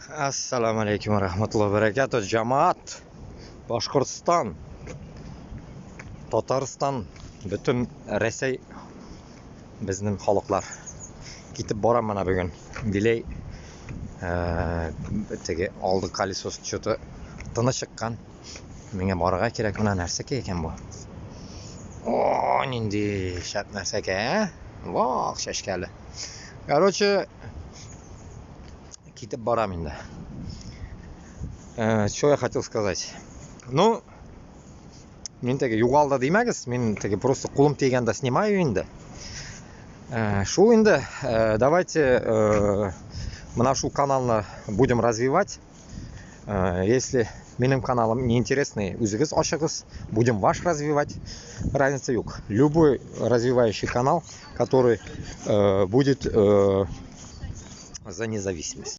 Assalomu alaykum va rahmatullohi va barakatuh, jamoat. Boshqirdiston, Татарстан, бөтен Рәсәй, безнең халыклар. Китеп барам менә бүген. Дилей теге алды колесосы что-то тыны чыккан. Миңа барырга кирәк. Менә нәрсәкә икән бу? О, нинди шәп нәрсәкә, ә? Вак чәчкәле. Короче, китеп барам инде. Что я хотел сказать? Ну, мин теге югалды димәгез, мин теге просто кулым тигәндә снимаю инде. Шул инде, давайте менә шул каналны будем развивать. Если минем каналым неинтересный, үзегез ачыгыз, будем ваш развивать. Разница юк. Любой развивающий канал, который будет за независимость.